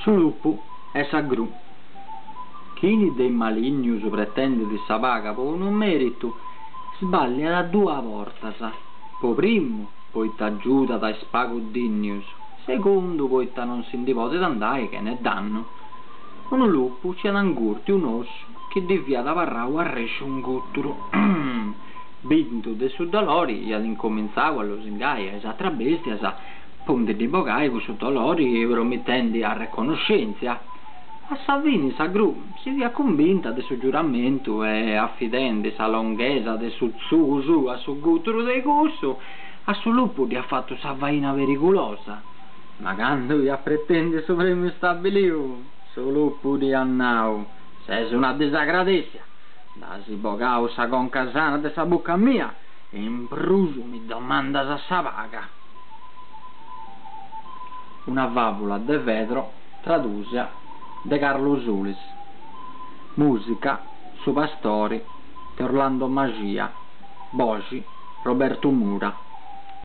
Su lupu e sa gru. Chini de is malinnius pretendit sa paga po unu meritu, sballiat duas bortas, po primu poita agiudat a is pagu dinnius, segundu poita non si ndi podit andai chene dannu. Unu lupu ci at ingurtiu un'ossu chi ddi fiat abarrau arresciu in guturu. Bintu de su dolori iat incomintzau a losingai a is atras bestias po ndi ddi bogai cussu dolori promitendi arreconnoscèntzia. A sa fini sa gru si fiat cumbinta de su giuramentu e, afidendi sa longhesa de su tzugu suu a su gùturu de cussu, a su lupu dd'iat fatu sa faina perigulosa. Ma candu iat pretèndiu su prèmiu stabiliu, su lupu dd'iat nau, Ses una disagradèssia, nd'as bogau sa conca sana de sa buca mia e in prus mi domandas sa paga. Una fàvula de Fedro tradùsia de Carlu Sulis. Mùsica Su pastori de Orlando Maxia. Boxi Robertu Mura.